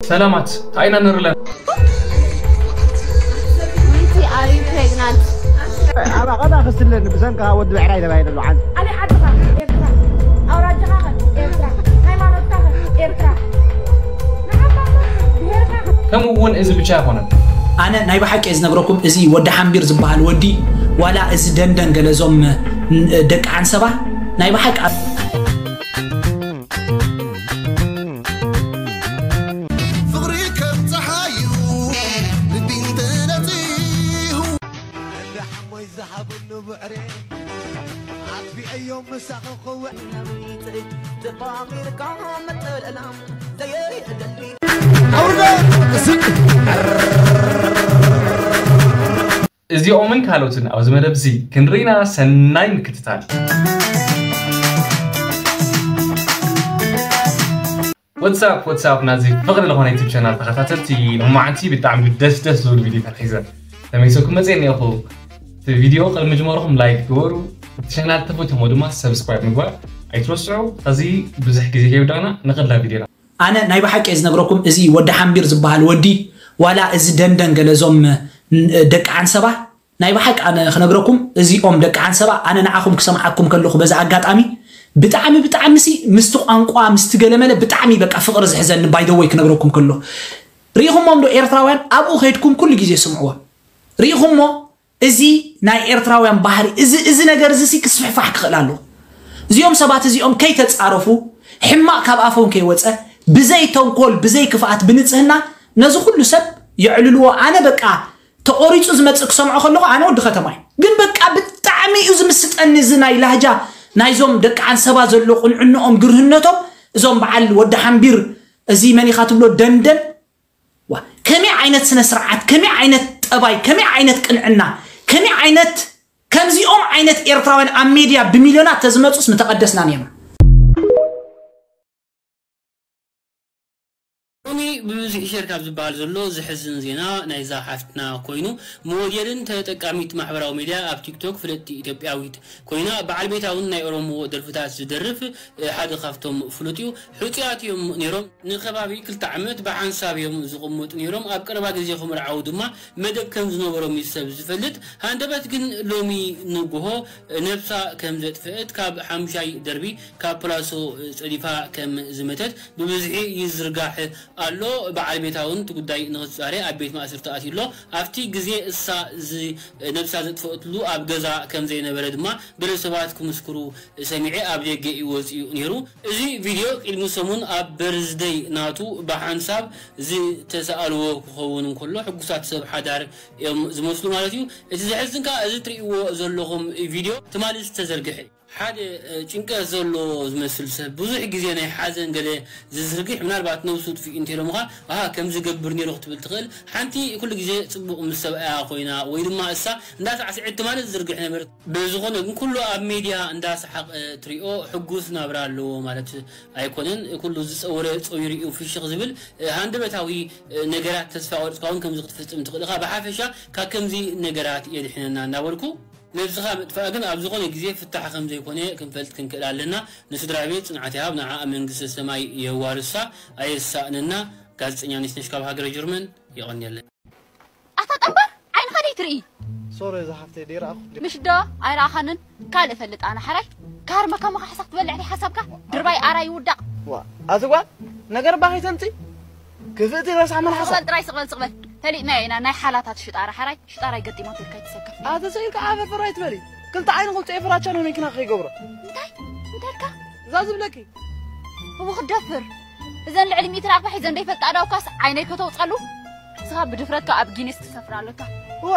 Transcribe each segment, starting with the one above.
ሰላማት፣ ኣይና ንርለን። Winty, are you pregnant? ኣብ ኣቐባ ክስለኒ ብሰንካ ወዲ ብዕራይ ተባሂለ ኣለዓን ኣበይ ዓድኻ? ኤርትራ። ኣውራጃኻ ኸ? ኤርትራ። ሃይማኖትካ ኸ? ኤርትራ። ንዓኻ ኸ? ብሄርካ ኸ? ከምኡ እውን እዚ ብቻ ኣይኮነን። ኣነ ናይ ብሓቂ እየ ዝነግረኩም፣ እዚ ወዲ ሓምቢር ዝበሃል ወዲ ዋላ እዚ ደንደን ገለዞም ደቂ ዓንሰባ ናይ ብሓቂ ፍቕሪ ከም ፀሓዩ ልቢ እንተነፂሁ ሓሞይ ዝሃብሉ ብዕሬ ኣጥቢዐዮም ምሳኺ ክውዕ ተፋቒርካ መጠለላ ዘየይደሊ እዚኦምን ካልኦትን ኣብዚ መደብ እዚ ክንርኢና ሰናይ ምክትታል። ወትሳፕ ወትሳፕ ናዚ ፍቕሪ ዝኾነ ዩቱብ ቻናል ተኸታተልቲ፣ ሎማዓንቲ ብጣዕሚ ደስ ደስ ዝብል ቪዲዮታት ሒዘ ተመይሰኩም መፅእ እኒአኹ። እቲ ቪዲዮ ቅድሚ ምጅማርኹም ላይክ ግበሩ፣ እቲ ቻናል ተፈትሞ ድማ ሰብስክራይብ ምግባር ኣይትረስዑ። ኸዚ ብዙሕ ግዜ ከይውዳእና ንኸዳ ቪዲዮና። ኣነ ናይ ብሓቂ እየ ዝነግረኩም፣ እዚ ወዲ ሓምቢር ዝበሃል ወዲ ዋላ እዚ ደንደን ገለዞም ደቂ ዓንሰባ ናይ ብሓቂ ኣነ ክነግረኩም፣ እዚኦም ደቂ ዓንሰባ ኣነ ንዓኹም ክሰምዓኩም ከለኹ በዚ ኣጋጣሚ ብጣዕሚ ብጣዕሚ ሲ ምስቲ ቋንቋ ምስቲ ገለመለ ብጣዕሚ በቃ ፍቕሪ ዝሕዘኒ ባይደወይ ክነግረኩም ከሎ ርኢኹሞም ዶ ኤርትራውያን ኣብኡ ከይድኩም ኩሉ ግዜ ስምዕዎ ርኢኹሞ እዚ ናይ ኤርትራውያን ባህሪ እዚ እዚ ነገር እዚ ሲ ክስፍሕፋሕ ክኽእል ኣለዎ። እዚኦም ሰባት እዚኦም ከይተጻረፉ ሕማቕ ካብ ኣፎም ከይወጸ ብዘይ ተንኮል ብዘይ ክፍኣት ብንጽህና ነዚ ኩሉ ሰብ የዕልልዎ። ኣነ በቃ ተቖሪጹ ዝመጽእ ክሰምዖ ከለኹ ኣነ ወዲ ከተማ እዩ። ግን በቃ ብጣዕሚ እዩ ዝምስጠኒ እዚ ናይ ላህጃ ናይዞም ደቂ ዓንሰባ ዘሎ ቁንዕንኦም ግርህነቶም እዞም በዓል ወዲ ሓምቢር እዚ መን ኢኻ ትብሎ ደንደን ዋ ከመይ ዓይነት ስነ ስርዓት ከመይ ዓይነት ጠባይ ከመይ ዓይነት ቅንዕና ከመይ ዓይነት ከምዚኦም ዓይነት ኤርትራውያን ኣብ ሜድያ ብሚልዮናት ተዝመፁስ ምተቐደስና ነርና። ሎሚ ብብዝሒ ሸር ካብ ዝበሃል ዘሎ ዝሕዝን ዜና ናይዛ ሓፍትና ኮይኑ ሞዴልን ተጠቃሚት ማሕበራዊ ሚድያ ኣብ ቲክቶክ ፍልጥቲ ኢትዮጵያዊት ኮይና በዓል ቤታ እውን ናይ ኦሮሞ ደርፍታት ዝደርፍ ሓደ ካብቶም ፍሉጥ እዩ። ሕፁያት እዮም ነይሮም። ንከባቢ ክልተ ዓመት ብሓንሳብ እዮም ዝቕመጡ ነይሮም። ኣብ ቀረባ ግዜ ክምርዓው ድማ መደብ ከም ዝነበሮም እዩ ሰብ ዝፈልጥ። ሃንደበት ግን ሎሚ ንግሆ ነብሳ ከም ዘጥፍአት ካብ ሓሙሻይ ደርቢ ካብ ፕላሶ ጸዲፋ ከም ዝመተት ብብዝሒ ይዝርጋሕ ኣሎ። በዓል ቤታ እውን እቲ ጉዳይ ንክትጻረ ኣብ ቤት ማእሰርቲ ኣትዩ ኣሎ። ኣብቲ ግዜ እሳ ነብሳ ዘጥፈእትሉ ኣብ ገዛ ከም ዘይነበረ ድማ ገለ ሰባት ክምስክሩ ሰሚዐ ኣብ ደገ እዩ ወፂኡ ነይሩ። እዚ ቪድዮ ቅድሚ ሰሙን ኣብ በርዝደይ ናቱ ብሓንሳብ ዝተሰኣልዎ ክኸውን እንከሎ ሕጉሳት ሰብ ሓዳር እዮም ዝመስሉ ማለት እዩ። እቲ ዘሕዝን ከኣ እዚ ትርእይዎ ዘለኹም ቪድዮ ትማሊ ዝተዘርግሐ ሓደ ጭንቀት ዘሎ ዝመስል ሰብ ብዙሕ ግዜ ናይ ሓዘን ገለ ዝዝርግሕ ምናልባት ነብሱ ጥፊኡ እንተኢሎምኻ ኣሃ ከምዚ ገብር ነይሩ ክትብል ትኽእል። ሓንቲ ኩሉ ግዜ ፅቡቕ ምስ ሰብኣያ ኮይና ወይ ድማ እሳ እንዳሳዕስዐት ትማሊ ዝዝርግሕ ነበረት። ብዝኾነ ግን ኩሉ ኣብ ሜድያ እንዳሰሓቐ ትሪኦ ሕጉስ ናብራ ኣለዎ ማለት ኣይኮነን። ኩሉ ዝፀወረ ፀዊሩ እዩ ፍሽኽ ዝብል። ሃንደበታዊ ነገራት ተስፋ ቆርፅካ እውን ከምዚ ክትፍፅም ትኽእል ኢኻ። ብሓፈሻ ካብ ከምዚ ነገራት የድሕነና እናበልኩ ነብስኻ ምጥፋእ ግን ኣብ ዝኾነ ግዜ ፍታሕ ከም ዘይኮነ ክንፈልጥ ክንክእል ኣለና። ንስድራ ቤት ጽንዓት ይሃብ፣ ንዓኣ መንግስተ ሰማይ የዋርሳ፣ ኣየሳእነና። ጋዜጠኛ ነሽነሽ ካብ ሃገረ ጀርመን። የቐንየለይ። ኣታ ጠንባር ዓይንኻ ደይ ትርኢ ሶሪ እዛ ሓፍተይ ደይረኣኹ ምሽ ዶ ኣይረኣኻንን ካልእ ፈልጥ ኣነ ሓራይ ካርመካ መኻሕሳ ክትበልዕ ደይ ሓሳብካ ድርባይ ኣራይ ይውዳቕ ዋ ኣቲ ጓል ነገር ባኺ ተምፂ ክፍእቲ ረሳሕ መልሓሳ ስቕበል ጥራይ ስቕበል ስቕበል ፈሊጥናዮ ኢና ናይ ሓላታት ሽጣራ ሓራይ ሽጣራ ይገጢማ ትብል ካይትሰከፍ ኣቲ ስኢልካ ዓፈር ፍራይ ትበሊ ክልተ ዓይንኹም ፅኤ ፍራቻ ናይ መኪና ከይገብሮ እንታይ እንታይ ኢልካ እዛ ዝብለኪ እሞ ክትደፍር እዘን ልዕሊ ሚእቲ ናቕፋ ሒዘን ዘይፈልጣ ኣዳውካስ ዓይነይ ከተውፀሉ ንስኻ ብድፍረትካ ኣብ ጊኒስ ትሰፍር ኣለካ እዋ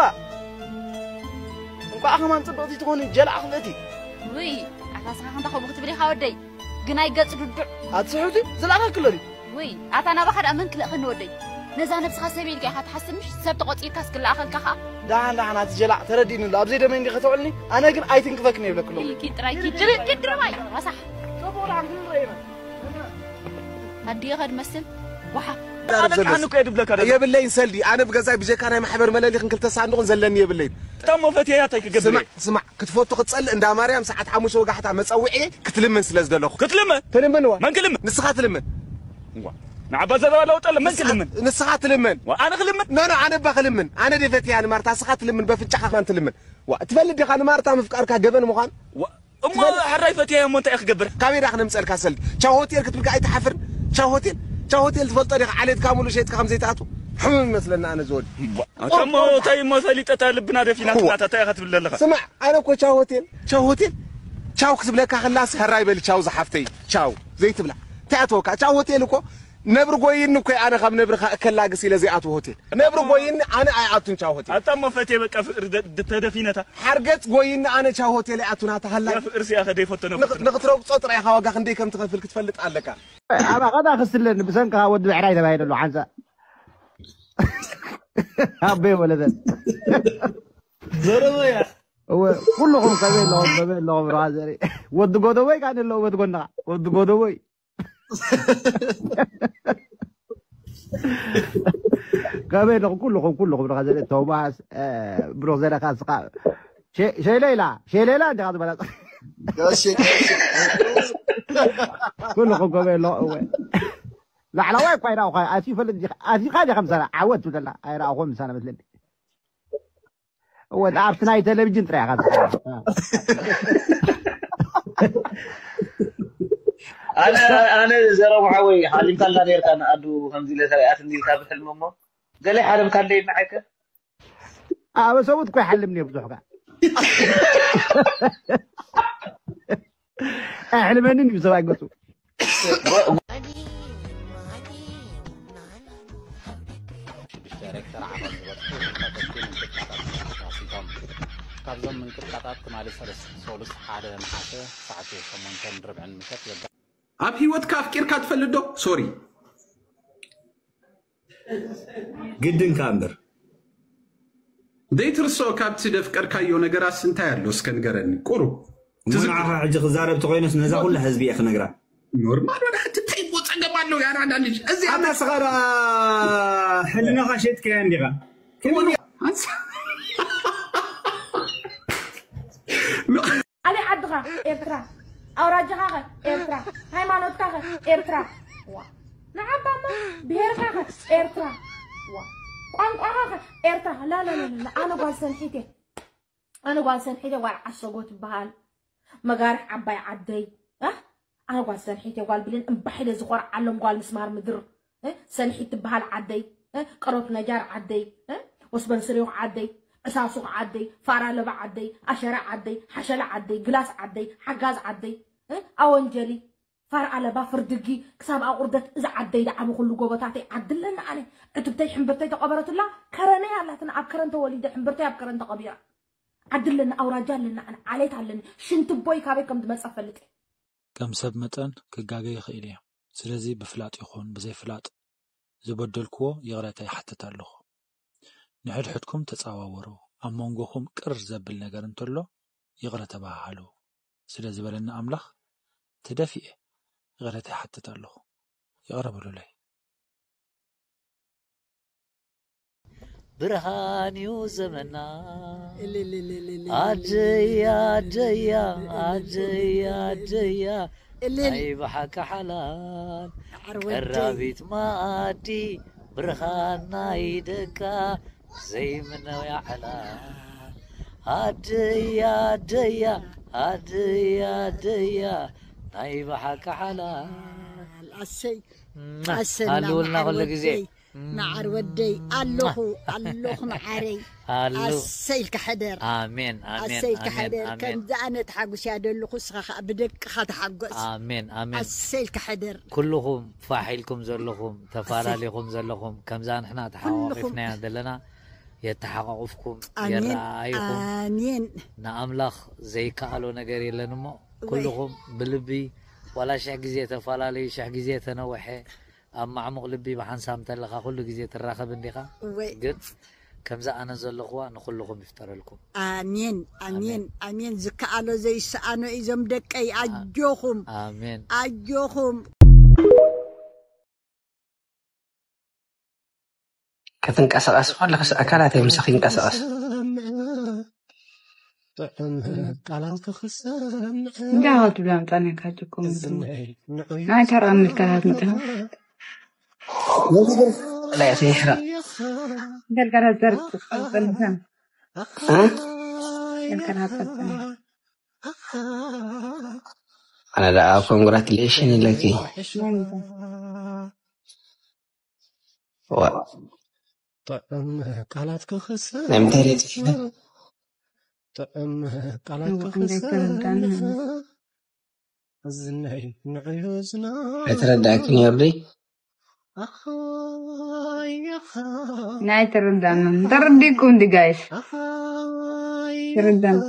እንኳዕ ከማን ፅብቕቲ ትኾኒ ጀልዓ ክፍእቲ ውይ ኣታ ስኻ ከምታ ከምኡ ክትብል ኢኻ ወደይ ግናይ ገፅ ዱዱዕ ኣትስሕቲ ዝለኣኸክሎ ድዩ ውይ ኣታ ናባኻ ደኣ መን ክልእኸኒ ወደይ ነዛ ነብስኻ ሰብ ኢልካ ኢኻ ትሓስብ ምሽ ሰብ ተቖፂርካስ ክለኣኸልካ ኸዓ ደሓን ደሓን ኣቲ ጀላዕ ተረዲእኒ ኣሎ ኣብዘይ ደመይ እንዲ ከተውዕልኒ ኣነ ግን ኣይትንክፈክን የብለክሎ ኪድ ጥራይ ኪድ ኪድ ድርባይ ረሳሕ ኣዲኻ ድመስል ወሓ የብለይን ሰልዲ ኣነ ብገዛይ ብጀካ ናይ ማሕበር መለሊኽን ክልተ ሳንዱቕን ዘለኒ የብለይን እታ ሞፈት እያ እንታይ ክገብር ስማዕ ክትፈቱ ክትጸልእ እንዳ ማርያም ሰዓት ሓሙሽተ ወጋሕታ መጸውዒ ክትልምን ስለ ዝደለኹ ክትልምን ትልምንዋ መን ክልምን ንስኻ ትልምን እዋ ንዓባ ዘረባ ለውጠለ መን ክልምን? ንስኻ ትልምን። ዋ፣ ኣነ ክልምን? ኖ ኖ፣ ኣነ እባ ክልምን። ኣነ ደፈትያ ንማርታ፣ ንስኻ ትልምን። በፍንጫኻ ከማን ትልምን። ዋ፣ ትፈልጥ ዲኻ ንማርታ ምፍቃርካ ገበን ምዃን? ዋ፣ እሞ ሕራይ ፈትያ እሞ እንታይ ክገብር? ካበይ ዳ ክነምፀልካ ሰልዲ? ቻው ሆቴል ክትብል ከ ኣይትሓፍርን? ቻው ሆቴል፣ ቻው ሆቴል ትፈልጦ ዲኻ? ዓሌትካ ሙሉ ሸይጥካ ከም ዘይትኣቱ። ሕሙም ይመስለና ኣነ ዝወዲ። እሞ እንታይ እሞ ፈሊጠታ ልብና ደፊናትና እንታይ ኢኻ ትብል ዘለኻ? ስማዕ፣ ኣነ እኮ ቻው ሆቴል፣ ቻው ሆቴል፣ ቻው ክትብለካ ከላስ ሕራይ በል ቻው ዝሓፍተይ፣ ቻው ዘይትብላ። እንታይ ኣተወካ? ቻው ሆቴል እኮ ነብሪ ጎይኒ እኮ ኣነ ካብ ነብሪ ከላግስ ኢለ ዘይኣትዎ ሆቴል። ነብሪ ጎይኒ ኣነ ኣይኣቱን ቻው ሆቴል። ኣታ እሞ ፈቴ በቃ ፍቅሪ ደ- ደ- ተደፊነታ። ሓርገጽ ጎይኒ ኣነ ቻው ሆቴል ኣይኣቱን ኣታ ሃላይ። ያ ፍቅሪ ሲያ ከደይ ፈተነ ንኽ- ንኽትረግጾ ጥራይ ኢኻ ዋጋ ክንደይ ከም ትኸፍል ክትፈልጥ ኣለካ። ኣባ ኸዳ ክስለን ብሰንካ ወዲ ብዕራይ ተባሂለሉ ሓንሳ ኣበይ ወለደ ዘረበያ እወ ኩልኹም ከመይ ኣለኹም ከመይ ኣለኹም ብርሃ ዘርኢ ወዲ ጎደቦይ ካን ኣለዎ ወዲ ጎንኻ ወዲ ጎደቦይ ከመይ ኣለኹም ኩልኹም ኩልኹም ብርሃ ዘርኢ ቶማስ ብሩኽ ዘለካ ስኻ ሸይለይላ ሸይለይላ እንዲኻ ዝበላ ኩልኹም ከመይ ኣለኹም እወ ላዕላዋይ እኳ ይረኣኹ ኣትዩ ይፈልጥ ኣትኻ ዲኻ ምሳና ዓወት ትብለላ ኣይረኣኹም ምሳና መስለኒ ወላ ኣብቲ ናይ ቴሌቪዥን ጥራይ ኢኻ ኣነ ኣነ ዘረቡ ሓወይ ሓሊምካላ ነርካ ንኣዱ ከምዚ ኢለ ተሪኣት እንዲልካ ብሕልሚ እሞ ገለ ሓለምካለይ ንዓይከ ኣበ ሰቡት እኮ ይሓልም ነብዙሕ ጋር ኣሕልመንን እዩ ሰብኣይ ገጹ። ሽዱሽተ ሬክተር ዓቐን ዝበጽሑ ከበድቲ ምንቅጥቃጣት ተኸሲቶም። ካብዞም ምንቅጥቃጣት ትማሊ ሰሉስ ሓደ ነሓሰ ሰዓት ሸሞንተን ርብዕን ምሸት ዘጋ። ኣብ ህይወትካ ኣፍቂርካ ትፈልጥ ዶ? ሶሪ ግድን ከኣ እምበር ዘይትርስኦ ካብቲ ደፍቀርካዮ ነገራስ እንታይ ኣሎ እስከ ንገረኒ ቁሩብ ንዓኻ ሕጂ ክዛረብ ተኾይነስ ነዛ ኩላ ህዝቢ እየ ክነግራ ኖርማል ወላ ሕጂ እንታይ እኮ ጸገም ኣለዎ ያራዳ ልጅ እዚ ኣታ ስኻ ደኣ ሕልናኻ ሸጥካያ እንዲኻ ኣበይ ዓድኻ ኤርትራ ኣውራጃኻኸ ኤርትራ ሃይማኖትካኸ ኤርትራ ዋ ንዓባ እሞ ብሄርካኸ ኤርትራ ዋ ቋንቋኻኸ ኤርትራ ላላላላ ኣነ ጓል ሰንሒት እየ ኣነ ጓል ሰንሒት እየ ጓል ዓሰጎ ትበሃል መጋርሕ ዓባይ ዓደይ ኣህ ኣነ ጓል ሰንሒት እየ ጓል ብሌን እምባሕ ኢለ ዝኾርዓሎም ጓል ምስማር ምድር ሰንሒት ትበሃል ዓደይ ቀሮት ነጃር ዓደይ ወስበን ስሪኽ ዓደይ ዕሳሱኽ ዓደይ ፋራ ለባ ዓደይ ኣሸራ ዓደይ ሓሸላ ዓደይ ግላስ ዓደይ ሓጋዝ ዓደይ ኣወንጀሊ ፋር ኣለባ ፍርድጊ ክሳብ ኣቑርደት እዛ ዓደይ ደዓበኹሉ ጎቦታተይ ዓዲ ኣለኒ ኣነ ዕትብተይ ሕምብርተይ ተቐበረትላ ከረነይ ኣላትና ኣብ ከረን ተወሊደ ሕምብርተይ ኣብ ከረን ተቐቢራ ዓዲ ኣለኒ ኣውራጃ ኣለኒ ኣነ ዓሌት ኣለኒ ሽንትቦይ ካበይ ከም ዝመፀ ፈልጥ እየ ከም ሰብ መጠን ክጋገ ይኽእል እየ ስለዚ ብፍላጥ ይኹን ብዘይፍላጥ ዝበደልክዎ ይቕረታ ይሓትት ኣለኹ። ንሕድሕድኩም ተጻዋወሩ፣ ኣብ መንጎኹም ቅር ዘብል ነገር እንተሎ ይቕረ ተበሃሃሉ። ስለ ዝበለኒ ኣምላኽ ተደፊኤ ይቕረታ ይሓትት ኣለኹ። ይቕረ በሉለይ። ብርሃን እዩ ዘመና ኣደያ ኣደያ ኣደያ ኣደያ ናይ ብሓቂ ሓላል ቀራቢት መኣዲ ብርሃን ናይ ደቃ ዘይምነው ያዕላል ኣደያ ኣደያ ኣደያ ኣደያ ናይ ብሓቂ ሓላል ኣሰይ ኣሰና ሃልውልና ኩሉ ግዜ መዓር ወደይ ኣለኹ ኣለኹ መዓረይ ኣሰይ ኢልካ ሕደር ኣሜን ኣሜን ኣሰይ ኢልካ ሕደር ከምዚ ኣነ ተሓጉስ እያ ደለኹ እስኻ ከዓ ብደቅኻ ተሓጎስ ኣሜን ኣሜን ኣሰይ ኢልካ ሕደር ኩልኹም ፋሕ ኢልኩም ዘለኹም ተፈላለኹም ዘለኹም ከምዛ ንሕና ተሓቋቂፍናያ ዘለና የተሓቋቁፍኩም የረኣይኹም ኣሜን ንኣምላኽ ዘይከኣሎ ነገር የለን እሞ ኩልኹም ብልቢ ዋላ ሽሕ ግዜ ተፈላለዩ ሽሕ ግዜ ተነውሐ ኣብ ማዕሙቕ ልቢ ብሓንሳብ እንተለኻ ኩሉ ግዜ ትራኸብ እንዲኻ እወይ ግን ከምዛ ኣነ ዘለኽዋ ንኹልኹም ይፍጠረልኩም ኣሜን ኣሜን ኣሜን ዝከኣሎ ዘይሰኣኖ እዞም ደቀይ ኣጆኹም ኣሜን ኣጆኹም ክትንቀሳቐስ ከለኽስ ኣካላተይ ምሳኺ ይንቀሳቐስ። እንታይ ትብላ ምጣኔካ ጭኩም ናይ ተራ ምልክታት ምጥና لا يا سيحرة. قال قال هزرت قلبها. قال كان هزرت. أنا لا، congratulation لك. وا. ጥዑም ቃላት ክኽስር ናይ ምንታይ ሬት ይሕለ? ጥዑም ቃላት እዋ፣ ክኽስር እንዳይተረዳን። ዝነይ ንዕዮ ዝና ኣይተረዳእክን ዮርዲ? ናይ ተረዳን። ተረዲኩም እንዲ ጋይስ። ተረዳን።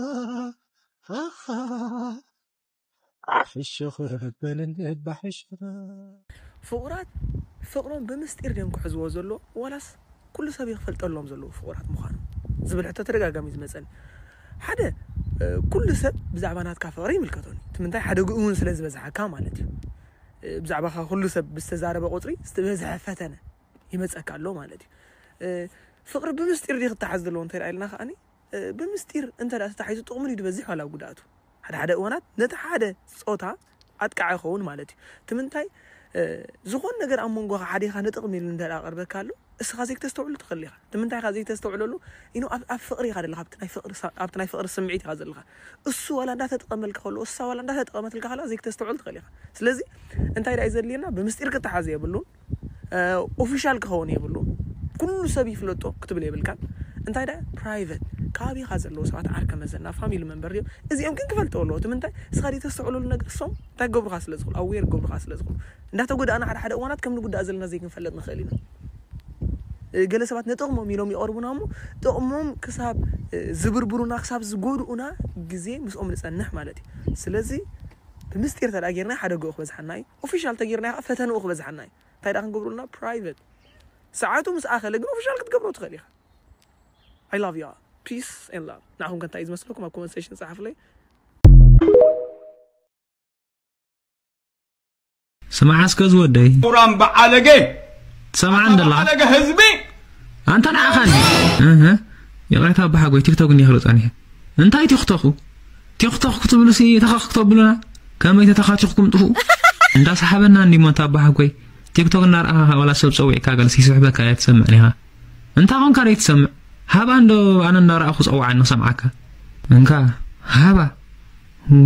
ሕሹኽ በልን እባ ሕሹኽ ፍቑራት ፍቕሮም ብምስጢር ድዮም ክሕዝዎ ዘለዎ ዋላስ ኩሉ ሰብ ይፈልጠሎም ዘለዉ ፍቑራት ምዃኑ ዝብል ሕቶ ተደጋጋሚ ዝመፀኒ። ሓደ እ፣ ኩሉ ሰብ ብዛዕባ ናትካ ፍቕሪ ይምልከቶን እዩ። እቲ ምንታይ ሓደግኡ እውን ስለ ዝበዝሓካ ማለት እዩ። እ፣ ብዛዕባኻ ኩሉ ሰብ ብዝተዛረበ ቁፅሪ ዝተበዝሐ ፈተነ ይመፀካ ኣሎ ማለት እዩ። እ፣ ፍቕሪ ብምስጢር ድዩ ክተሓዝ ዘለዎ እንተ ኢልና ከዓኒ እ፣ ብምስጢር እንተ ደኣ ተታሒዙ ጥቕሙ ድዩ ዝበዝሕ ዋላ ጉድኣቱ? ሓደ ሓደ እዋናት ነቲ ሓደ ፆታ ኣጥቃዒ ይኸውን ማለት እዩ። እቲ ምንታይ እ፣ ዝኾን ነገር ኣብ መንጎኻ ሓዲኻ ንጥቕሚ ኢሉ እንተ ደኣ ቀርበካ ኣሎ እስኻ ዘይክተስተውዕሉ ትኽእል ኢኻ። እቲ ምንታይ ኢኻ ዘይተስተውዕለሉ? ኢኖ ኣብ ኣብ ፍቕሪ ኢኻ ዘለኻ፣ ኣብቲ ናይ ፍቕሪ ሳ- ኣብቲ ናይ ፍቕሪ ስምዒት ኢኻ ዘለኻ። እሱ ዋላ እንዳተጠቐመልካ ከሎ እሳ ዋላ እንዳተጠቐመትልካ ከላ ዘይክተስተውዕል ትኽእል ኢኻ። ስለዚ እንታይ ደኣ እዩ ዘድልየና? ብምስጢር ክተሓዘ የብሉን። ኦፊሻል ክኸውን የብሉ። ኩሉ ሰብ ይፍለጦ ክትብል የብልካን። እንታይ ዳ ፕራይቨት ከባቢኻ ዘለዉ ሰባት ዓርከ መዘና ፋሚሊ መንበር ድዮም እዚኦም ግን ክፈልጠው ኣለዎ። እቲ ምንታይ እስኻ ተስተውዕለሉ ነገር እሶም እንታይ ክገብሩኻ ስለ ዝኽእሉ ኣዌር ክገብሩኻ ስለ ዝኽእሉ እንዳተጎዳእና ሓደ ሓደ እዋናት ከም ንጉዳእ ዘለና ዘይክንፈልጥ ንኽእል ኢና። እ፣ ገለ ሰባት ንጥቕሞም ኢሎም ይቐርቡና እሞ ጥቕሞም ክሳብ እ፣ ዝብርብሩና ክሳብ ዝጎድኡና ግዜ ምስኦም ንፀንሕ ማለት እዩ። ስለዚ ብምስጢር ተዳ ጌርና ሓደ ገኡ ክበዝሓና እዩ። ኦፊሻል ተጌርና ፈተንኡ ክበዝሓና እዩ። እንታይ ደኣ ክንገብሩልና ፕራይቨት ሰዓቱ ምስ ኣኸለ ግን ኦፊሻል ክትገብሮ ትኽእል ኢኻ። I love you all. Peace and love. ንዓኹም ከ እንታይ እዩ ዝመስለኩም? ኣብ ኮመንት ሴክሽን ጸሓፉለይ። ስማዕ እስከ ዝወደይ ቁራን በዓለገ ትሰማዕ እንደላ በዓለገ ህዝቢ ኣንተ ንዓኻ እንዲ እህ ይቕሬታ ኣባሓጎይ ቲክቶክ እንዲ ክርኢ ጸኒሐ እንታይ ቲክቶክ ቲክቶክ ክትብሉ ሲ ተኸኽ ክተብሉና ከመይ ተተኻቲኽኩም ጥፉ እንዳሰሓበና እንዲሞ እንታ ኣባሓጎይ ቲክቶክ እናረኣኻ ዋላ ሰብ ጸዊዕካ ገለ ሲስሕበካ እያ ትሰምዕ ኒኻ እንታ ኾንካ ደይ ትሰምዕ ሃባ እንዶ ኣነ እናረኣኹ ጸውዓኒ ክሰምዓካ እንካ ሃባ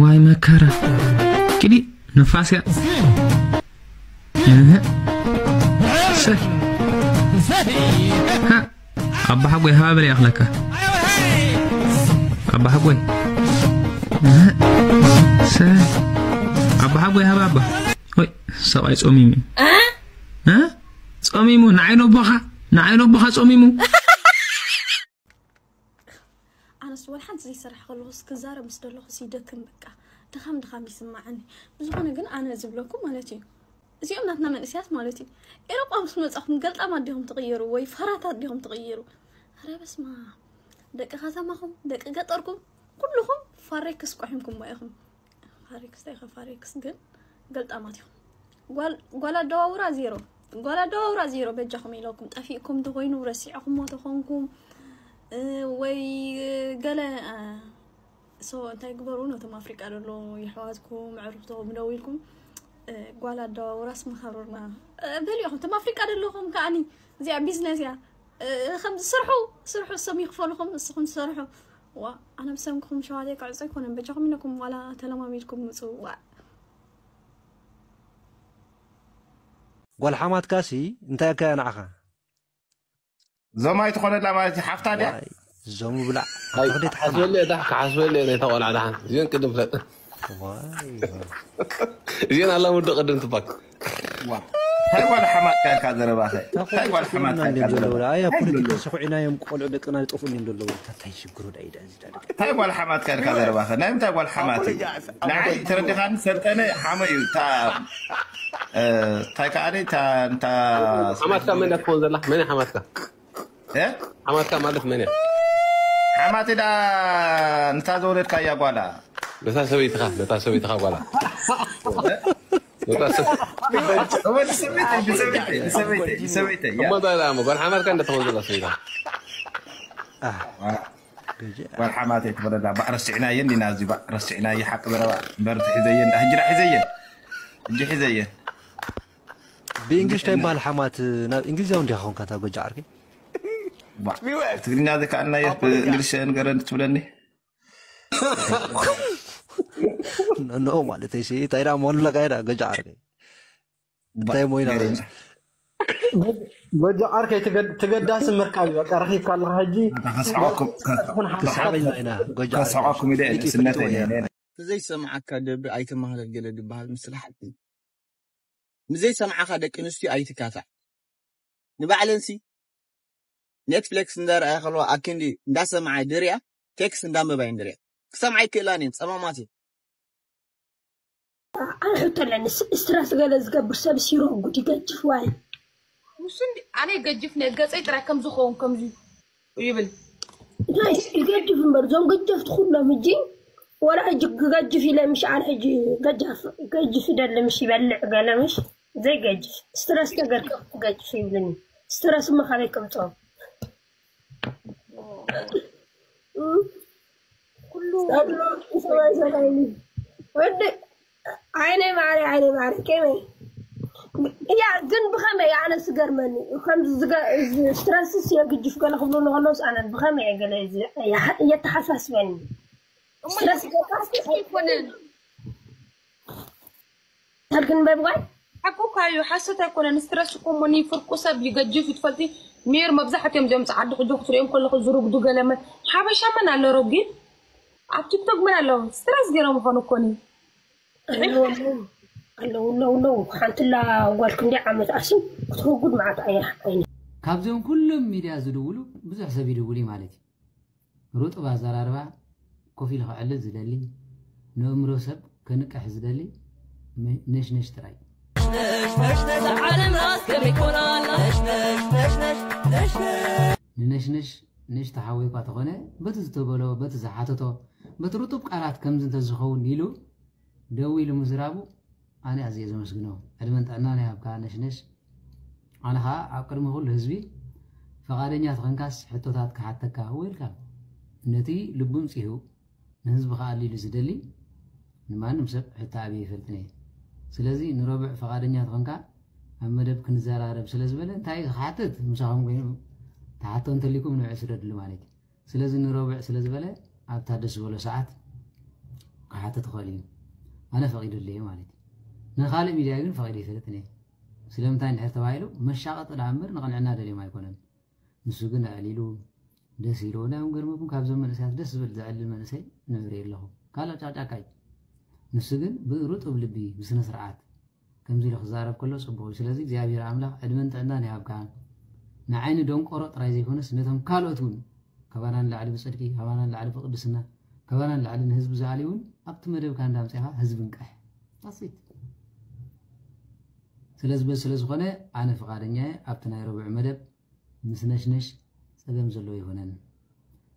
ዋይ መከራ ኪዲ ንፋስ እያ እህ። ሰ ሃ ኣባሓጎይ ሃባ በለ ይኣኽለካ ኣባሓጎይ እህ። ሰ ኣባሓጎይ ሃባ ኣባ ወይ ሰብኣይ ጾሚሙ እዩ እ? ጾሚሙ ንዓይ ነቦኻ ንዓይ ነቦኻ ጾሚሙ ኣነስ ወላ ሓንቲ ዘይሰራሕ ከለኹስ ክዛረብ ምስ ደለኹስ ይደክም በቃ ድኻም ድኻም ይስማዓኒ ብዝኾነ ግን ኣነ ዝብለኩም ማለት እዩ እዚኦም ናትና መንእስያት ማለት እዩ ኤሮጳ ምስ መጻኹም ገልጣማት ዲኹም ትቕየሩ ወይ ፋራታት ዲኹም ትቕየሩ ኣረ በስማ ደቂ ከተማኹም ደቂ ገጠርኩም ኩልኹም ፋሬክስ ቆሒምኩም ኢኹም ፋሬክስ እንታይ ኢኻ ፋሬክስ ግን ገልጣማት ኢኹም ጓል ጓል ኣደዋውራ ዜሮ ጓል ኣደዋውራ ዜሮ በጃኹም ኢለኩም ጠፊእኩም ተኾይኑ ረሲዕኹሞ ተኾንኩም እ፣ ወይ ገለ እ፣ ሶ እንታይ ግበሩ ነቶም ኣፍሪቃ ደሎ የሕዋትኩም ኣዕሩኽትኹም ደው ኢልኩም እ፣ ጓል ኣደዋውራስ መኻሩርና እ፣ በሊኹም እቶም ኣፍሪቃ ደለኹም ከዓኒ እዚኣ ቢዝነስ እያ እ፣ ከም ስርሑ ስርሑ እሶም ይኽፈሉኹም ንስኹም ትሰርሑ ዋ ኣነ ብሰንክኹም ሸዋተይ ክዕጾ ኣይኮነን በጃኹም ኢለኩም ዋላ ተለማሚድኩም ምጽኡ ዋ ጓል ሓማትካሲ እንታይ ኣካያ ንዓኻ ዞማይ ትኾነላ ማለት እዩ ሓፍታ ድያ ዞም ብላዕ ክሓስበለ እታ ክሓስበለ ነታ ቆልዓ ደሓን እዚኦን ቅድም ፍለጥ እዚኦን ኣላ ወዲ ቅድም ትባል እንታይ ጓል ሓማትካ ኢልካ ዘረባኸ እንታይ ጓል ሓማትካ ኢልካ ዘረባ ኣያ ፖለቲካ ስኹዒና እዮም ቆልዑ ደቅና ዝጠፍኡ እዮም ዘለዉ እንታይ ሽግሩ ዳ ኢዳ እንታይ ጓል ሓማትካ ኢልካ ዘረባኸ ናይ ምንታይ ጓል ሓማት እዩ ንዓይ ተረዲኻኒ ሰልጠነ ሓመ እዩ እታ እንታይ ከዓ እታ እንታ ሓማትካ መን እያ ትኾን ዘላ መን እያ ሓማትካ እ? ሓማትካ ማለት መን እያ ሓማት ዳ ንታ ዘወለድካያ ጓላ ነታ ሰበይትኻ ነታ ሰበይትኻ ጓላ ነታ ሰብ ወዲ ሰበይተይ ንሰበይተይ ንሰበይተይ ንሰበይተይ ያ እሞ እንታይ ደኣ እሞ ጓል ሓማትካ እንደ ትኾን ዘላ ሰበይታ ጓል ሓማተይ ትበለላ ባእ ረስዕናየን ዲና እዚ ባእ ረስዕናየ ሓቂ ዘረባ እምበር እቲ ሒዘየን ዳ ሕጂ ዳ ሒዘየን ሕጂ ሒዘየን ብእንግሊሽ እንታይ ይበሃል ሓማት? ናብ እንግሊዛዊ እንዲኻ ኾንካ እታ ጎጃ ዓርከይ። ትግርኛ ዘይከኣልናዮ ብእንግሊሽ ንገረኒ ትብለኒ። ኖ ማለት እሺ እንታይ ደኣ መሉላ ካይዳ ጎጃ ዓርከይ እንታይ ሞይና ጎጃ ዓርከይ ትገዳሲ ምርካብ እዩ። በቃ ረኺብካ ኣለኻ ሕጂ ከስዕኩም ኢለ ስነት ዘይሰምዓካ ደብ ኣይተማሃለል ገለ ድበሃል ምስላ ሓቂ ምዘይሰምዓኻ ደቂ ኣንስትዮ ኣይትካታዕ። ንባዕለንሲ ኔትፍሊክስ እንዳረኣያ ከለዋ ኣክንዲ እንዳሰምዓ ድሪያ ቴክስት እንዳንበባ እየን ድሪያ። ክሰምዓ ይክእላን እየን ጸማማት እየን። ኣነ ሕቶ ኣለኒ። ስትረስ ገለ ዝገብር ሰብ ሲሮ ጉድ ይገጅፍ ዋይ? ንሱ እንዲ ኣነ ይገጅፍ ነ ገጸይ ጥራይ ከም ዝኸውን ከምዚ ይብል። ይገጅፍ እምበር እዞም ገጀፍቲ ኩሎም ሕጂ ወላ ሕጂ ክገጅፍ ኢለ ምሽ ኣነ ሕጂ ገጃፍ ገጅፍ ይደሊ ምሽ ይበልዕ ገለ ምሽ ዘይገጅፍ ስትረስ ነገር ክገጅፍ ይብልኒ። ስትረስ እሞ ካበይ ከምፅኦ? ወዲ ዓይነይ ማሪ ዓይነይ ማሪ ከመይ እያ ግን ብኸመይ ኣነ ዝገርመኒ ከምዚ ስትረስስ የግጅፍ ገለ ክብሉ ንኸለውስ ኣነ ብኸመይ እየ ገለ እየተሓሳስበኒ። ስትረስ ገርካስ ኣይኮነን። ተርግን በብዋይ ሓቁ እኳ እዩ፣ ሓሶት ኣይኮነን። ስትረስ እኮ እሞ ንፍርቁ ሰብ ይገጅፍ እዩ። ትፈልጢ ሜር መብዛሕትኦም እዚኦም ጻዓዱ ሕጂ ክትሪኦም ከለኹ ዝርጉዱ ገለመ ሓበሻ መን ኣሎ ረጒድ ኣብ ቲክቶክ መን ኣሎ ስትረስ ገይሮም ምኾኑ እኮ ኒ ኣለዉ ኣለዉ ኣለዉ ሓንትላ ጓል ክንደይ ዓመት ኣስም ክትረጉድ መዓት ኣያ ዓይኒ ካብዚኦም ኩሎም ሚድያ ዝድውሉ ብዙሕ ሰብ ይድውል እዩ ማለት እዩ። ሩጡብ ኣዘራርባ ኮፍ ኢሉ ከዕልል ዝደሊ፣ ንእምሮ ሰብ ከንቅሕ ዝደሊ ነሽነሽ ጥራይ። ንነሽነሽ ንእሽቶ ሓወይ እኳ ተኾነ በቲ ዝተበሎ፣ በቲ ዝሓተቶ፣ በቲ ርጡብ ቃላት ከምዚ እንተዝኸውን ኢሉ ደው ኢሉ ምዝራቡ ኣነ ኣዝየ ዘመስግኖ። ዕድመን ጥዕናን ይሃብካ ነሽነሽ። ኣነ ኸኣ ኣብ ቅድሚ ኩሉ ህዝቢ ፈቓደኛ ተኾንካስ ሕቶታት ክሓተካ እወ ኢልካ ነቲ ልቡ ኣምጺኡ ንህዝቢ ኸኣ ኣሊሉ ዝደሊ ንማንም ሰብ ሕቶ ኣብየ ይፈልጥን እየ። ስለዚ ንረቡዕ ፈቓደኛ ተኾንካ ኣብ መደብ ክንዘራረብ ስለ ዝበለ እንታይ ክሓትት ምሳኹም ኮይኑ ተሓቶ እንተሊኩም ንዑ ስደድሉ ማለት እዩ። ስለዚ ንረቡዕ ስለ ዝበለ ኣብታ ደስ ዝበሎ ሰዓት ክሓትት ይኽእል እዩ። ኣነ ፈቒደሉ እየ ማለት እዩ። ንኻልእ ሚድያ ግን ፈቒደ ኣይፈልጥን እየ። ስለምንታይ እንድሕር ተባሂሉ መሻቐጢ ደኣ እምበር ንቕንዕና ደልዮም ኣይኮነን። ንሱ ግን ኣዕሊሉ ደስ ኢልዎ። ናይ ገርመኩም ካብዞም መንእሰያት ደስ ዝብል ዘዕልል መንእሰይ ንርኢ ኣለኹ። ካልእ ጫቅጫቃይ። ንሱ ግን ብርጡብ ልቢ ብስነ ስርዓት ከምዚ ኢሉ ክዛረብ ከሎ ጽቡቕ እዩ። ስለዚ እግዚኣብሔር ኣምላኽ ዕድመን ጥዕናን ይሃብካ። ንዓይኒ ደንቆሮ ጥራይ ዘይኮነስ ነቶም ካልኦት እውን ካባና ንላዕሊ ብጽድቂ፣ ካባና ንላዕሊ ብቅድስና፣ ካባና ንላዕሊ ንህዝቢ ዝኣሊ እውን ኣብቲ መደብካ እንዳምጽኻ ህዝቢ ንቅሕ። ኣሴት ስለዚ በዚ ስለ ዝኾነ ኣነ ፍቓደኛ እየ ኣብቲ ናይ ረቡዕ መደብ ምስ ነሽነሽ ጸገም ዘለዎ ይኾነን።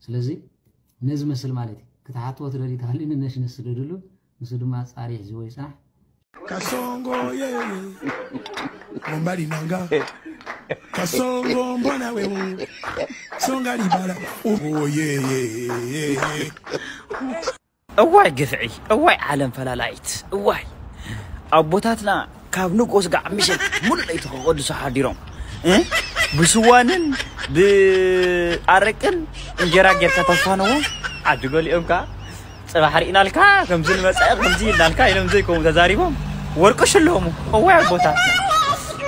ስለዚ ነዚ መስል ማለት እዩ ክትሓትዎ ትደልዩ ተሃልዩ ንነሽነሽ ስደድሉ ንሱ ድማ ጻሪ ሒዝዎ ይጽናሕ። Kasongo ye Mombali nanga Kasongo mbona we Songa libala. Oh ye ye ye ye. እዋይ ግፍዒ፣ እዋይ ዓለም ፈላላይት፣ እዋይ ኣቦታትና ካብ ንጎስ ጋዕ ምሸት ሙሉእ ለይቲ ክቐድሱ ሓዲሮም እ? ብስዋንን ብኣረቅን እንጀራ ጌርካ ተፋነዎም ዓዲ ገሊኦም ከዓ ፅባሕ ርኢናልካ ከምዚ ንመፃኢ ከምዚ ኢልናልካ ኢሎም ዘይከምኡ ተዛሪቦም ወርቂ ሽለሙ። እዋይ ኣቦታትና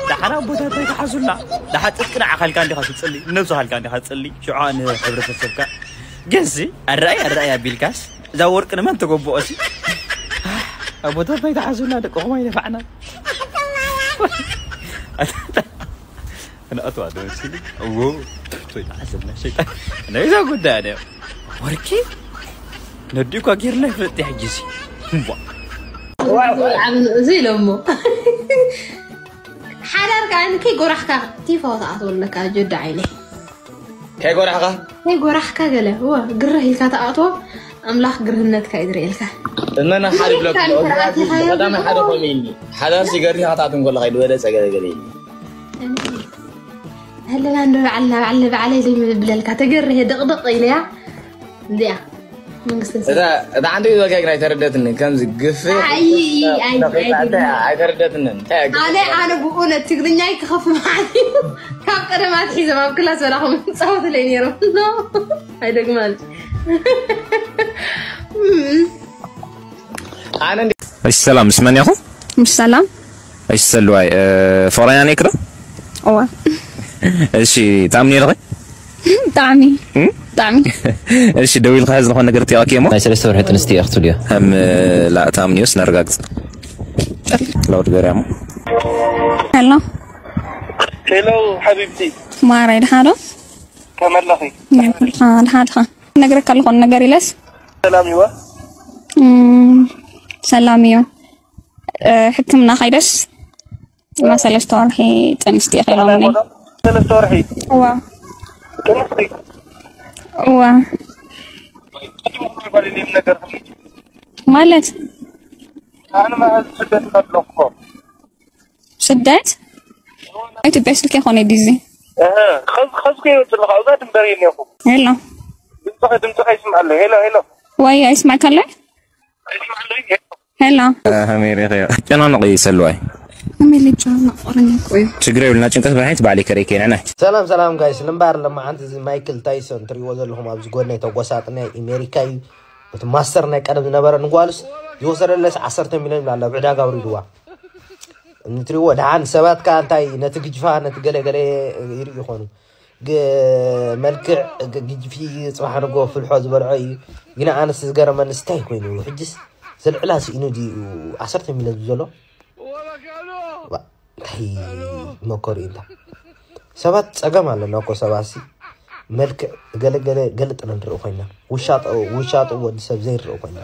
ደሓን ኣቦታትና ይትሓዙልና። ደሓን ጥጥቂ ንዓኻ ኢልካ እንዲኻ ትፅሊ፣ ንነብስኻ ኢልካ እንዲኻ ትፅሊ፣ ሽዑ ንህብረተሰብካ ግንሲ ኣረኣይ ኣረኣይ ኣቢልካስ እዛ ወርቂ ንመን ተጎብኦ ሲ ኣቦታትና ይትሓዙና ደቅኹም ኣይነፋዕና። ክነኣትዋ ዶ መሲሉ እዎ ቶይ ተዓዘብና ሸይጣን ናይዛ ጉዳይ ኣነ ወርቂ ነዲኡ እኳ ጌርና ይፍለጥ ሕጂ ሲ እምቧ እዚ ኢሎሞ ሓዳር ከዓ ከይጎራሕካ ቲፎ ተኣትወለካ ጀዳ ዓይነይ ከይጎራሕካ ከይጎራሕካ ገለ እወ ግርህ ኢልካ ተኣትዎ ኣምላኽ ግርህነትካ ይድርኤልካ እመና ሓደ ብለኩም ቀዳሚ ሓደ ኮሚኒ ሓዳር ሲገሪ ካታትን ኮለኻ ይድበለ ጸገለ ገለ ኢሉ ኣለና እንዶ ባዕልና ባዕለ ባዕለይ ዘይምብለልካ ተገርህ ድቕድቕ ኢለያ እንዲያ መንግስትን እታ እታ ሓንቲ ኢዛ ጋግና ኣይተረደትንን። ከምዚ ግፍዕ ኣይ፣ ኣይ፣ ኣይ፣ ነቒጣ ኣይ፣ እንታይ ኣይተረደትንን። እንታይ ኣነ፣ ኣነ ብእውነት ትግርኛይ ክኸፍ ማለት እዩ። ካብ ቀደም ኣትሒዞም ኣብ ክላስ በላኹም ጻወትለይ ነይሮም። ኖ፣ ኣይደግማን። ኣነ እንዲ- እሺ፣ ሰላም፣ ምስ መን ኢኹም? ምስ ሰላም። እሺ፣ ሰሉዋይ፣ እ፣ ፍቕረኛ ነይክዶ? እዋ። እሺ፣ ታምኒ ኢልኺ? ብጣዕሚ። እም? ብጣዕሚ። እሺ፣ ደዊልካ ዝኾነ ነገር ጥያቄ እሞ? ናይ ሰለስተ ወርሒ ጥንስቲ እየ ክትብልዮ። እም፣ ላ፣ ታምኒዮስ ነረጋግጽ። ላውድ ገሪያሞ። ሄሎ። ሄሎ፣ ሓቢብቲ። ማራይ፣ ደሓን ዶ? ከመይ ኣለኺ? ናይ ኩልኻ፣ ደሓን፣ ደሓን። ነግረካ ኣለኹ፣ ነገር ኢለስ። ሰላም ይዋ? እም፣ ሰላም እዩ። እ፣ ሕክምና ከይደስ? እና ሰለስተ ወርሒ ጥንስቲ እየ ኢሎምኒ። ሰለስተ ወርሒ? እዋ። ጥንስቲ? እዋ። ማለት? ኣነ ማለት ስደት ከለኹ እኮ። ስደት? ኢትዮጵያ ስልኪ ይኾነ ዲዚ። እህ፣ ኸዝ-፣ ኸዝኩ ይወፅእ ኣለኹ። ኣብዛ ድንበር እየ እኒአኹ። ሄሎ። ድምፅኸ፣ ድምፅኸ ይስማዕ ኣሎ። ሄሎ፣ ሄሎ። ወይ፣ ኣይስማዕካ ኣሎ? ሄሎ። ኣሜሪካ ጨናነቕ ይሰልዋይ። ኣሜሪካ ጨናነቕ ኦሮኛ እኮ እዩ። ችግር የብልና፣ ጭንቀት ብሓይት ባዕሊ ከረይ ከይንዕነ። ሰላም፣ ሰላም ጋይስ፣ ንምባር ለማዓንቲ እዚ ማይክል ታይሶን ትሪእዎ ዘለኹም ኣብዚ ጎነይ ተጎሳጥናይ ኣሜሪካ እዩ። እቲ ማስተር ናይ ቀደም ዝነበረ ንጓልስ ዝወሰደለስ ዓሰርተ ሚልዮን ይብላ ኣሎ፣ ኣብ ዕዳጋ ኣውሪድዋ። እንትሪእዎ ደሓን ሰባት ከኣ እንታይ ነቲ ግጅፋ፣ ነቲ ገለ ገለ ይርእዩ ይኾኑ። ግ-፣ መልክዕ ግ-፣ ግጅፊ ጽባሕ ንጎ ፍልሖ ዝበልዖ እዩ። ግን ኣነስ ዝገረመኒ ስታይ ኮይኑ ሕጅስ ዘልዕላ ስኢኑ ድዩ ዓሰርተ ሚልዮን ዘሎ? ዋ፣ እንታይ መከሩ እዩ እንታ። ሰባት ጸገም ኣለና እኮ ሰባት ሲ። መልክዕ ገለ ገለ ገልጥ ንርኢ ኮይና። ውሻጦ፣ ውሻጦ ወዲ ሰብ ዘይርኢ ኮይና።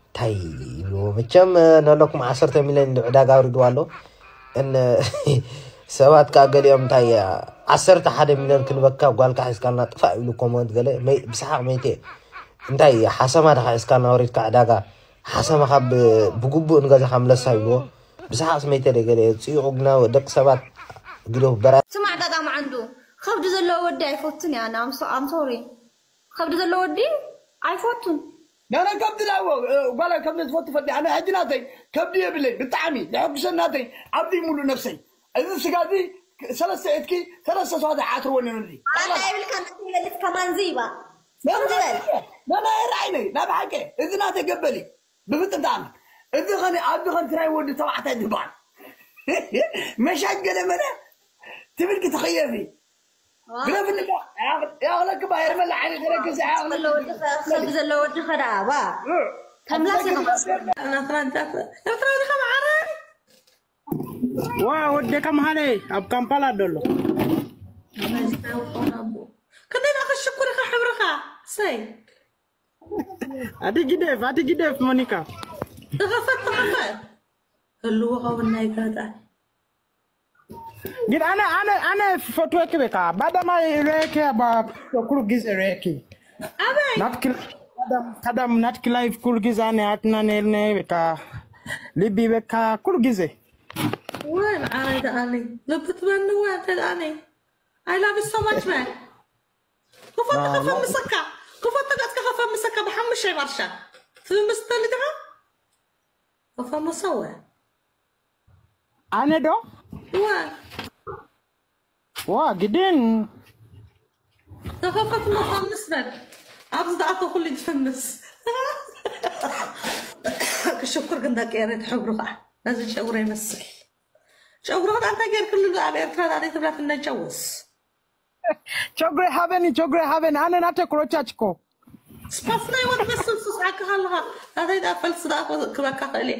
እንታይ ይብልዎ? መቸም፣ እ፣ ነለኩም ዓሰርተ ሚልዮን ዕዳጋ ኣውሪድዋ ኣሎ። እን ሰባት ከኣ ገሊኦም እንታይ፣ እ፣ ዓሰርተ ሓደ ሚልዮን ክንበካ ጓልካ ሒዝካልና ጥፋእ ይብሉ ኮመንት ገለ መይ-፣ ብሰሓቕ መይተ። እንታይ ሓሰማ ድኻ ሒዝካልና ወሪድካ ዕዳጋ? ሓሰማ ካብ ብግቡእ ንገዛኻ ምለሳ ይብልዎ። ብሰሓቕ ስመይተ ደገለ ጽይቑ ግና ደቂ ሰባት ግደፉ በራ። ስማዕ ጣጣ መዓንዱ፣ ከብዲ ዘለዎ ወዲ ኣይፈቱን እያ፣ ኣነ ኣም ሶ-፣ ኣም ሶሪ። ከብዲ ዘለዎ ወዲ ኣይፈቱን። ናና ከብዲ ላዎ፣ እ፣ ጓል ከብዲ ትፈቱ ፈዲ። ኣነ ሕጂ ናተይ ከብዲ የብለይ፣ ብጣዕሚ ዘሐጉሰኒ ናተይ፣ ዓብዲ ሙሉእ ነፍሰይ። እዚ ስጋ እዚ ሰለስተ ኢድኪ፣ ሰለስተ ሰዋት ዓትርዎ ነይሩ እዚ። ኣታ የብልካ፣ ናተይ ይበልጽ ከማን እዚ ይባ። ናና ከምዚ በል። ናና የረኣይነይ፣ ናብ ሓቂ፣ እዚ ናተይ ገበሊ። ብፍጥም ተኣምር። እዚ ኸነ፣ ኣብዚ ኸን ትራይ ወዲ ተባዕታይ ዝበሃል። መሻጅ ገለ መለ ትብልኪ ትኸየፊ። ዋ። ግደፍኒ እባ። ያኽ-፣ ያኽለክ እባ ሄርመላ ዓይኒ ገረክስ ያኽለክ። ዘሎ ወዲ ኸ-፣ ከምዚ ዘሎ ወዲ ኸ ደኣ፣ ዋ። እ። ከምዛ ኣፍለክ ሰኸ-፣ እባ። ኤርትራ ዲኻ፣ ኤርትራ ዲኻ መዓረይ? ዋ፣ ወደካ መሃለይ ኣብ ካምፓላ ደሎ። ክንደይ ደኣ ክሽኩር ኢኻ ሕብርኻ? ሰይ። ኣቲ ግደፍ፣ ኣቲ ግደፍ ሞኒካ። ተኸፈት፣ ተኸፈት። ህልዎ ኸውን ናይ ጋጣ። ግን ኣነ፣ ኣነ፣ ኣነ ፈትወኪ በቃ። ባዳማይ ሬኪ፣ ባ-፣ ኩሉ ግዜ ሬኪ። ኣበይ? ናትኪ፣ ቀደም፣ ቀደም ናትኪ ላይፍ ኩሉ ግዜ ኣነ ኣትና ነልነ በቃ። ልቢ በቃ ኩሉ ግዜ። ወይ፣ መዓረይ ደኣኒ። ልቢ ትበኒ ወይ፣ ኣንተ ደኣኒ። I love you so much, man. ክፈት፣ ዋ፣ ክፈት ዋ። ምሰካ። ክፈት፣ ገጽካ ክፈት ምሰካ ብሓሙሽተ ማርሻ። ትምስጠኒ ዲኻ? ክፈት ምሰወ። ኣነ ዶ? እወ። ዋ፣ ግድን። ተኸፈት ሞ፣ ፈምስ በል። ኣብዚ ዝኣተኹሉ ይፈምስ። ክሽኩር ግን ደቂ ኤረይ ትሕብሩ ኸዓ። ነዚ ጨጉረ ይመስል። ጨጉሪ ኸዓ እንታይ ጌርክሉ ኣብ ኤርትራ ደኣ ዘይትብላ ትነጨውስ? ጨጉሪ ሃበኒ፣ ጨጉሪ ሃበኒ። ኣነ ናተ ክሮቻች እኮ። ስፓስ ናይ ወድ መስል ሱስ ዓካ ኣለኻ። ናተይ ደኣ ፈልሲ ደኣ ክበካ ክእል እየ።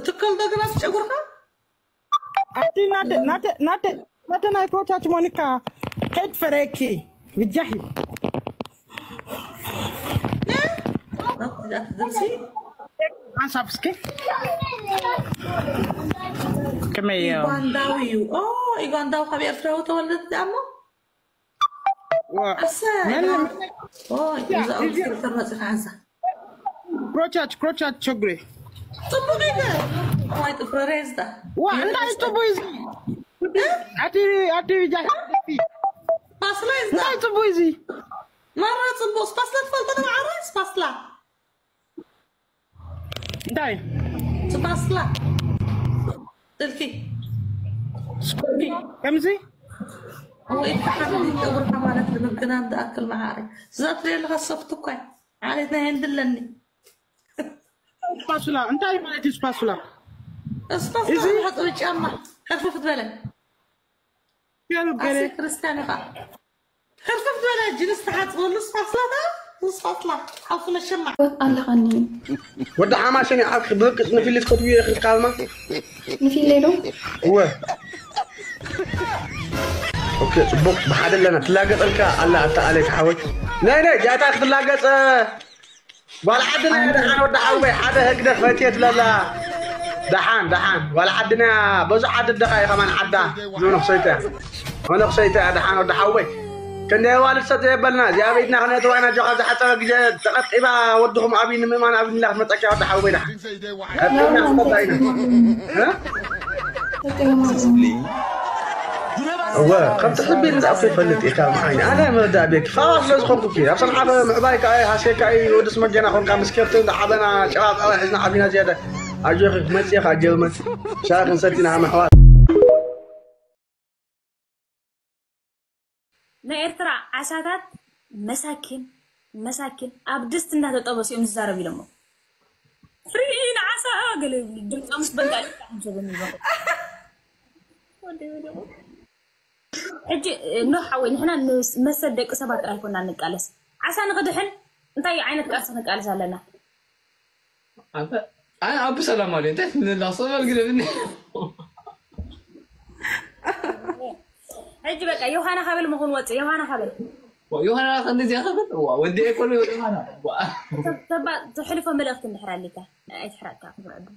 ትከል ዶ ግናስ ጨጉርኻ? ኣቲ ናተ፣ ናተ፣ ናተ፣ ናተ ናይ ክሮቻች ሞኒካ ከይት ፈረኪ። ብጃሂ። ድምሲ? ሓንሳብ እስኪ። ከመይ እዩ? ዩጋንዳዊ እዩ። ኦ፣ ዩጋንዳዊ ካብ ኤርትራዊ ተወለደ ደኣ እሞ? ዋ፣ ኣሰ፣ መን-፣ ኦ፣ ያ፣ እዛ እዚ ኦክስፎርድ ተመጽእ ሓንሳ። ክሮቻች፣ ክሮቻች ቸግሬ። ጽቡቕ ኢለ። ዋይ፣ ጥፍረ ሬዝዳ። ዋ፣ እንታይ ጽቡቕ እዚ? እ? ኣቲ፣ ኣቲ ጃሂ። ስፓስላ እዩ ዝዳ። እንታይ ጽቡቕ እዚ? ማራ ጽቡቕ። ስፓስላ ትፈልጦ ዶ መዓረ? ስፓስላ። እንታይ ስፓስላ ስልኪ ከምዚ ወይ ተሓመዲ ገብርካ ማለት ንምግናን ዝኣክል መዓረ ስዛ ትሪኦ ኣለካ ሶፍት እኳ ዓሌት ናይ ህንዲ ኣለኒ ስፓሱላ እንታይ ማለት እዩ? ስፓሱላ ስፓስላ እዚ ሓፅቢ ጫማ ሕርፍፍ ዝበለ ገለ ገለ ኣሰይ ክርስቲያን ኢኻ ሕርፍፍ ዝበለ ጅንስ ተሓፅበሉ ስፓስላ ዳ ስፓስላ ሓውሱ መሸማዕ ኣለኻኒ ወዲ ሓማሴን ይዓርክ ብርቅፅ ንፊሊት ከትብዮ ይኽእል ካልማ ንፊለይ ዶ እወ ኦኬ ፅቡቅ ብሓደ ኣለና ትላገፀልካ ኣላ ኣታ ኣሌት ሓወይ ናይ ናይ ጃታ ክትላገፀ ጓል ዓድና እያ ደሓን ወዲ ሓወይ ሓደ ህግደፍ ፈትየት ለላ ደሓን ደሓን ጓል ዓድና በዙ ዓዲ ደኻ እዩ ከማን ዓዳ ዝብሎ ክሰይተ እያ መነኩሰይቲ እያ ደሓን ወዲ ሓወይ ክንደይ ኣዋልድ ሰብ ዘየበልና እዚኣ ቤትና ክነእትዋ ኢና ጆኻ ዝሓፀረ ግዜ ተቐጢባ ወድኹም ኣብይ ንምእማን ኣብ ላ ክትመፀኪያ ወዲ ሓወይ ደሓን ቀጢልና ክመፃ ኢና እ? እወ ከም ትሕቢር እንዳ እኮ ይፈልጥ እየ ካብ መዓይኒ ኣነ መረዳእ ቤት ፋራ ስለ ዝኾንኩ ኪ ኣብ ሰንዓፈ ምዕባይ ከዓ ሃሴካ እዩ ወዲ ስመገና ኮንካ ምስ ከብቲ እንዳ ዓበና ጨባብ ኣዋ ሒዝና ዓቢና ዝያዳ ኣጆኺ ክመፅእ ኢኻ ጀርመን ሻሂ ክንሰቲ ኢና ኣሕዋት ናይ ኤርትራ ዓሳታት መሳኪን መሳኪን ኣብ ድስቲ እንዳተጠበሱ እዮም ዝዛረቡ ኢሎሞ ፍሪን ዓሳ ገለ ይብሉ ድምፃ ምስ በልጋ ልካ ሓንሰበኒ ይበቁ ሕጂ ኖ ሓወይ ንሕና ንመሰል ደቂ ሰባት ጥራይ ኮና ንቃለስ ዓሳ ንክድሕን እንታይ ዓይነት ቃልሲ ክንቃለስ ኣለና ኣነ ኣቡ ሰላም ኣለ እንታይ ትንላ ሰበል ግደብኒ ሕጂ በቃ ዮሃና ካበል መኹን ወፅእ ዮሃና ካበል ዮሃና ከ እንደዚያ ከብል ዋ ወዲ ኤኮሎ ዮሃና ዋ ተባ ትሕልፎ መልእክቲ እንድሕር ኣሊካ ኣይትሕረቅካ ክብረዱ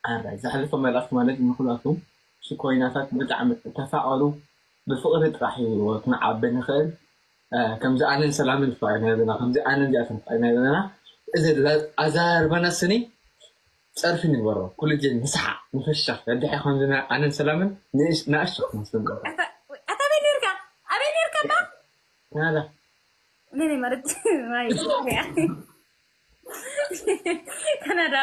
ኣራይ ዘሕልፎ መልእክቲ ማለት ንኩላቱ ሽኮይናታት ብጣዕሚ ተፋቀሩ ብፍቅሪ ጥራሕ እዩ ክንዓበ ንኽእል ከምዚ ኣነን ሰላምን ፍቃድ ናይ ዘለና ከምዚ ኣነን ዚኣተን ፍቃድ ናይ ዘለና እዚ ኣዛርበና ስኒ ጸርፊ ንግበሮ ኩሉ ግዜ ንስሓቅ ንፈሽሸክ ደድሐ ከምዚ ኣነን ሰላምን ንእሽክ ንስንገር ኣታ ኣበይ ነርካ ኣበይ ነርካ ባ ናዳ ነኔ ማለት ማይ ካናዳ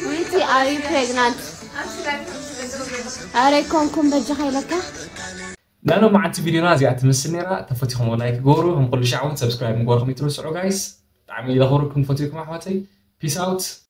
Wincy, are you pregnant? ኣረ ኮንኩም በጃኻ ኢለካ ናኖ መዓልቲ ቪድዮና እዚኣ ትመስል ነራ ተፈቲኹም ላይክ ጎሩ ከም ኩሉ ሻዕ እውን ሰብስክራይብ ምግባርኩም ይትረስዑ ጋይስ ብጣዕሚ ለኽብረኩም ፈትኩም ኣሕዋተይ ፒስ ኣውት